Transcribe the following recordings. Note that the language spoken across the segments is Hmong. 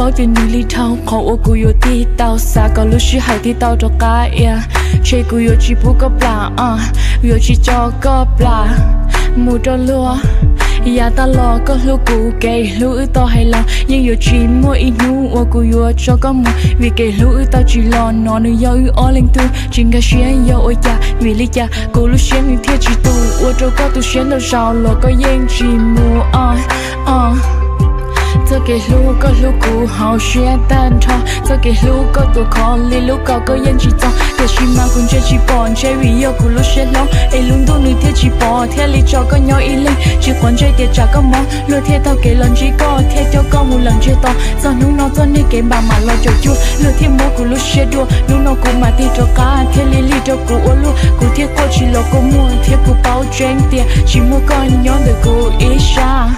Paub tias nws li dhau qhov uas kuv yuav tig tau, xav kom lub sij hawm tig tau rov qab ia, ntshe kuv yuav tsis pub koj plam, yuav tsis tso koj plam mus rau luag. Yav tag los koj hlub kuv, kev hlub wb tau hais los yeej yuav tsis muaj ib hnub uas kuv yuav tso koj mus, vim kev hlub wb tau tsis los no nws yog wb ob leeg tug. Tsis nkag siab yog ua cas, vim li cas kuv lub siab nws thiaj tsis tu, ua rau koj tu siab ntau zaus los koj yeej tsis mus. Txoj kev hlub koj hlub kuv hauv siab tag nrho, txoj kev hlub koj tuav khov li lub kaus koj yeej tsis txog, tiam sis mas kuv ntsia tsis pom, ntshe vim yog kuv lub siab hlob es lub ntuj nws thiaj tsis pom, thiaj li tso koj nyob ib leeg. Tsis quav ntsej tias tsam koj mob, luag thiaj taug kev los ntsib koj, thiaj coj koj mus lawm ntsiag to. Txog hnub no txoj niag kev npam mam los caum cuag, luag thiaj muab kuv lub siab dua. Hnub no kuv mam tig rov qab, thiaj li lig rau kuv ua luaj, kuv thiaj quaj tsis los kua muag, thiab kuv paub tseeb tias tsis muaj koj nyob ntawm kuv ib sab.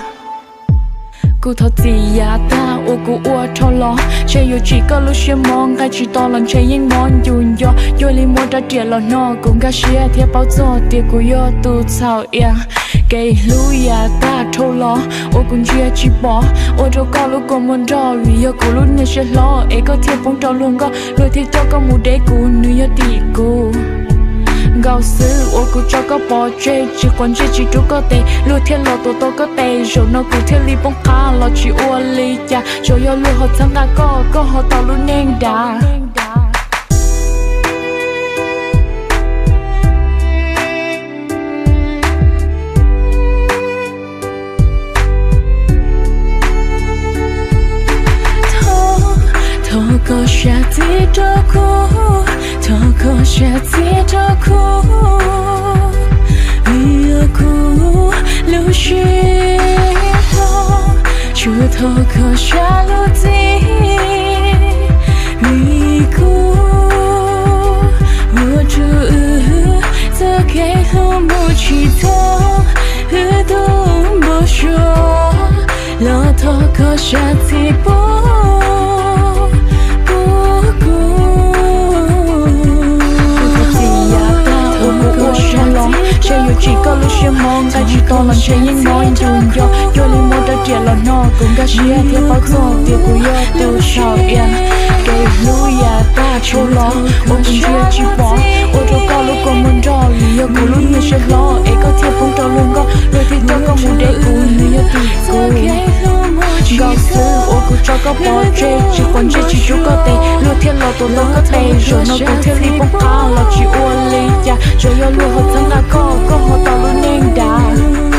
Kuv thov txim yav tag uas kuv ua dhau los, ntshe yuav tsim koj lub siab mob, nqa tsis tau los ntshe yeej mob ncus nco. Cuag li muab rab riam los no, kuv nkag siab thiab paub txog tias kuv yog tus txhaum ia. Kev hlub yav tag dhau los uas kuv ntsia tsis pom, ua rau koj lub kua muag nrog, vim yog kuv lub niag siab hlob es koj thiaj poob rau luag nkoj, luag thiaj coj koj mus deb, kuv nws yog tim kuv nkaus xwb uas kuv tso koj pov tseg, tsis quav ntsej tsis rub koj tes, luag thiaj los tuav tau koj tes, zaum no kuv thiaj li poob qab los tsis ua li cas, tsuas yog luag ho txhawb nqa koj, koj ho tau lub neej dav. Thov koj zam txim rau kuv, thov koj zam txim rau kuv, vim yog kuv lub siab hlob, tsuas thov koj zam lub txim, vim kuv ua rau wb txoj kev hlub mus tsis txog, wb tuaj npau suav, los thov koj zam txim pub, pub kuv. Kuv thov txim yav tag uas kuv ua dhau los, ntshe yuav tsim koj lub siab mob, nqa tsis tau los ntshe yeej mob ncus nco. Cuag li muab rab riam los no, kuv nkag siab thiab paub txog tias kuv yog tus txhaum ia. Kev hlub yav tag dhau los uas kuv ntsia tsis pom, ua rau koj lub kua muag nrog, vim yog kuv lub niag siab hlob es koj thiaj poob rau luag nkoj, luag thiaj coj koj mus deb, kuv nws yog tim kuv nkaus xwb uas kuv tso koj pov tseg, tsis quav ntsej tsis rub koj tes, luag thiaj los tuav tau koj tes, zaum no kuv thiaj li poob qab los tsis ua li cas, tsuas yog luag ho txhawb nqa koj, koj ho tau lub neej dav.